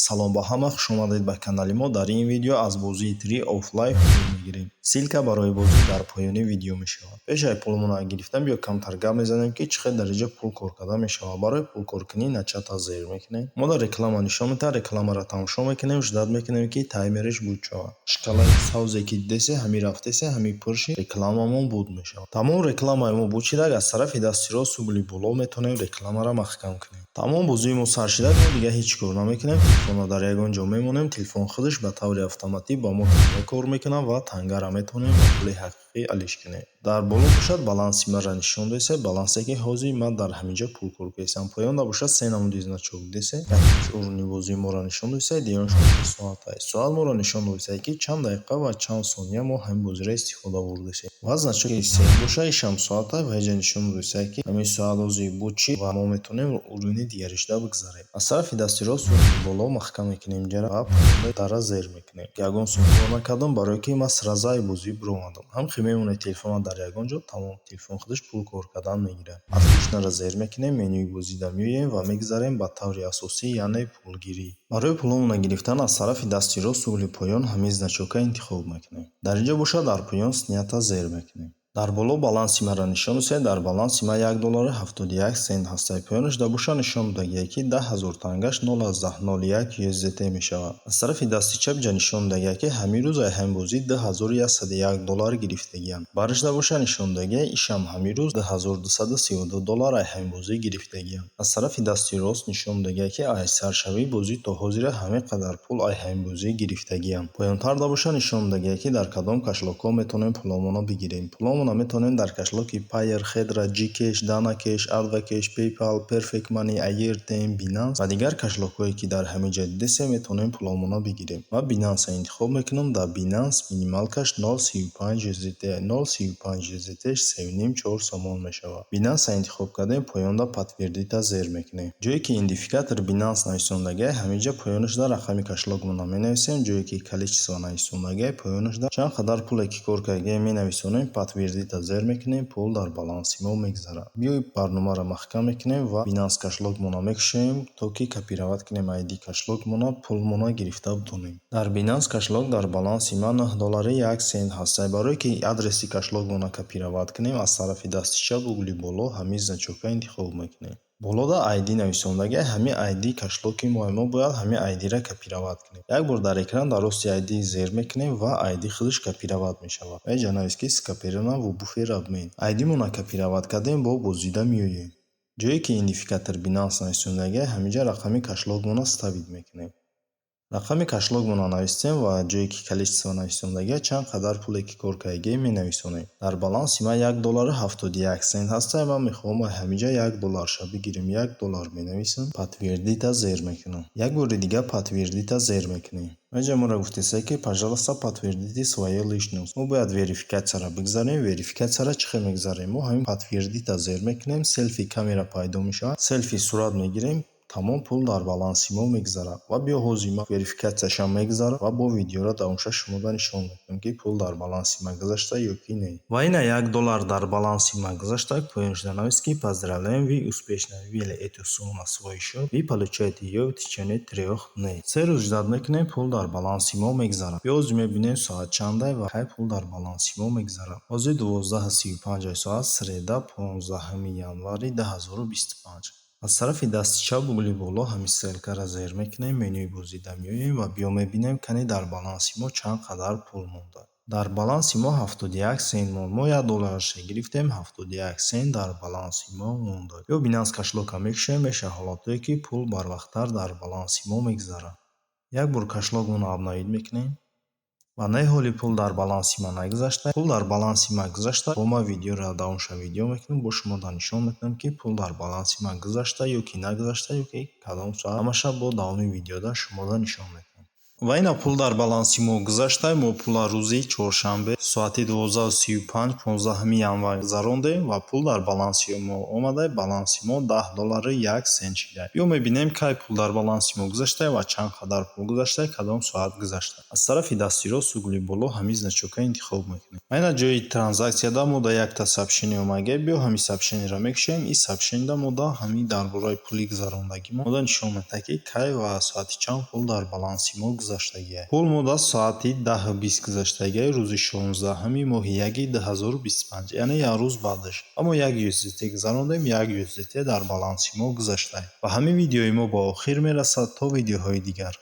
Салом ба ҳама, хушомадед ба канали мо. Дар ин видео аз бозии Tree of Life пул мегирем. Ссылка барои бозӣ дар поёни видео мешавад. Пеш аз пулмонро гирифтан, биё камтар гап мезанем, ки чӣ хел дараҷа пул кор карда мешавад. Барои пулкоркунӣ начать а зер мекунем. Мо дар реклама нишон медиҳад, рекламаро тамошо мекунем, ждать мекунем, ки таймериш буд шавад. Шкалаи савзе ки дидесе, ҳамин рафтесе, ҳамин пурши рекламамон буд мешавад. Тамом, рекламаи мо буд шидак, аз тарафи дасти рост угли боло метавонем рекламаро маҳкам кунем. Тамом, бозии мо сар шидак, мо дигар ҳеҷ кор намекунем, телефонро дар ягон ҷо мемонем, телефон худаш ба таври автоматӣ ба мо танга кор мекунад ва тангаро метавонем ба пули ҳақиқӣ алиш кунем. Дар боло бошад, баланси маро нишон десе, балансе ки ҳозир ман дар ҳамин ҷо пул кор кардам. Поёнда бошад, се намуди значок десе, якумш уровни бозии моро нишон десе, дуюмаш бошад соатае. Соат моро нишон додеса, ки чанд дақиқа ва чанд сония мо ҳамин бозиро истифода бурдасем. Ва значоки сеюм боша, ишам соата ва инҷа нишон додеса, ки ҳамин соат ҳозир буд чӣ ва мо метавонем уровни дигаришда бигзарем. Аз тарафи дасти рост уровни боло маҳкам мекунем инҷаро ва поёнда дара зер мекунем. Ягон сум кор накардам, барое ки ман сразу аз бозӣ биромадам. Ҳам хел мемонед телефонро дар ягон ҷо, тамом, телефон худаш пул кор кардан мегирад. Отличноро зер мекунем, менюи бозида меоем ва мегзарем ба таври асосӣ, яъне пулгирӣ. Барои пуломона гирифтан аз тарафи дасти рост угли поён ҳамин значока интихоб мекунем. Дар инҷо бошад, дар поён снять зер мекунем. Дар боло баланси маро нишон додед, дар баланси ман 1 доллару 71 сент ҳаст. Поёнаш да боша, нишон додагие, ки 10 000 тангаш 0,01 USDT мешавад. Аз тарафи дасти чап ҷа нишон додагие, ки ҳамин рӯз ай ҳамин бозӣ 2101 доллар гирифтагиам. Барашда боша, нишон додагие, ишам ҳамин рӯз 2232 доллар ай ҳамин бозӣ гирифтагиам. Аз тарафи дасти рост нишон додагие, ки ай саршавии бозӣ то ҳозира ҳамин қадар пул ай ҳамин бозӣ гирифтагиам. Поёнтар да боша, нишон додагие, ки дар кадом кошелёкҳо метавонем пуломонро бигирем. Пуломонро метавонем дар кошелёки Payeer, Hedra, Gcash, DanaCash, AdvCash, PayPal, Perfect Money, Airtm, Binance ва дигар кошелёкҳое, ки дар ҳамин ҷо дидесем, метавонем пуломонро бигирем. Ман Binance интихоб мекунам. Дар Binance минималкаш 0,35 USDT, 0,35 USDT 3,5-4 сомон мешавад. Binance интихоб кардем, поёнда подтвердить зер мекунем. Ҷое ки идентификатор Binance нависондагиа, ҳамин ҷо поёнашда рақами кошелёкмонро менависем. Ҷое ки количество нависондагиа, поёнашда чанд қадар пуле ки кор кардагием менависонем, подтвердить зер мекунем, пул дар баланси мо мегзарад. Биёед, барномаро маҳкам мекунем ва Binance кошелёкмонро мекушоем, то ки копировать кунем ID кошелёкмонро, пулмонро гирифта битонем. Дар Binance кошелёк дар баланси ман 9 доллари 1 сент ҳаст. Барое ки адреси кошелёкмонро копировать кунем, аз тарафи дасти чап угли боло ҳамин значока интихоб мекунем. Болода ID нависондагиа, ҳамин ID кошелёки мо бояд ҳамин ID-ра копировать кунем. Як бор дар экран дар рости ID зер мекунем ва ID худаш копировать мешавад. Ва инҷа навист, ки скопировано в буфер обмен. ID-монро копировать кардем, бо бозида меоем. Ҷое ки идентификатор Binance нависондагиа, ҳамин ҷа рақами кошелёкмонро вставить мекунем. Рақами кошелёкмонро навистем ва ҷое ки количество нависондагиа, чанд қадар пуле ки кор кардагием менависонем. Дар баланси ман 1 доллару 71 сент ҳаст. Ман мехоҳам ҳамин ҷа 1 долларша бигирем. 1 доллар менависам, подтвердить зер мекунам. Як бори дигар подтвердить зер мекунем. Инҷа моро гуфтеста, ки пожалуйста, подтвердите свою личность. Мо бояд верификатсияро бигзарем. Верификатсияро чӣ хел мегзарем? Мо ҳамин подтвердить зер мекунем, селфи камера пайдо мешавад, селфи сурат мегирем, тамом, пул дар баланси мо мегзарад. Ва биё, ҳозир ман верификатсияшам мегзарам ва бо видеоро давомша шумода нишон медиҳам, ки пул дар баланси ман гузашта ё ки не. Ва ина 1 доллар дар баланси ман гузашта. Поён шуда навист, ки поздравляем, вы успешно вывели эту сумму на свой счет, вы получаете её в течение 3 дней. 3 рӯз ждать мекунем, пул дар баланси мо мегзарад. Биё, ҳозир мебинем, соат чандай ва кай пул дар баланси мо мегзарад. Ҳозир 12:35 соат, среда, 15 январи 2025. Аз тарафи дасти чап угли боло ҳамин стрелкаро зер мекунем, менюи бозида меоем ва биё мебинем, кани дар баланси мо чанд қадар пул монда. Дар баланси мо 71 сент монд. Мо 1 долларашро гирифтем, 71 сент дар баланси мо монда. Ё Binance кошелёкро мекушоем, мешавад ҳолатҳое, ки пул барвақттар дар баланси мо мегзарад. Як бор кошелёкмонро обновить мекунем ва не, ҳоли пул дар баланси ман нагузашта. Пул дар баланси ман гузашта, бо ман видеоро давомша видео мекунам, бо шумо нишон медиҳам, ки пул дар баланси ман гузашта ё ки нагузашта, ё ки кадом соат. Ҳамаша бо давоми видеода шумода нишон медиҳам. Ва ина пул дар баланси мо гузашта. Мо пула рӯзи чоршанбе соати 12:35, 15 январ гузарондем ва пул дар баланси мо омада. Баланси мо 10 доллару 1 сент шуда. Биё мебинем, кай пул дар баланси мо гузашта ва чанд қадар пул гузашта, кадом соат гузашта. Аз тарафи дасти рост, угли боло, ҳамин значока интихоб мекунем. Ва ина ҷои транзакцияда мо да якта сообщение омага. Биё ҳамин сообщениеро мекушоем. Ин сообщениеда мо да ҳамин дар бораи пули гузарондагӣ мо да нишон медиҳад, ки кай ва соати чанд пул дар баланси мо гузаштагиа. Пул мо да соати 10:20 гузаштагиа, рӯзи 16-ҳами моҳи яки 2025, яъне як рӯз баъдаш. Ва мо як USDT гузарондем, як USDT дар баланси мо гузашта. Ва ҳамин видеои мо ба охир мерасад. То видеоҳои дигар.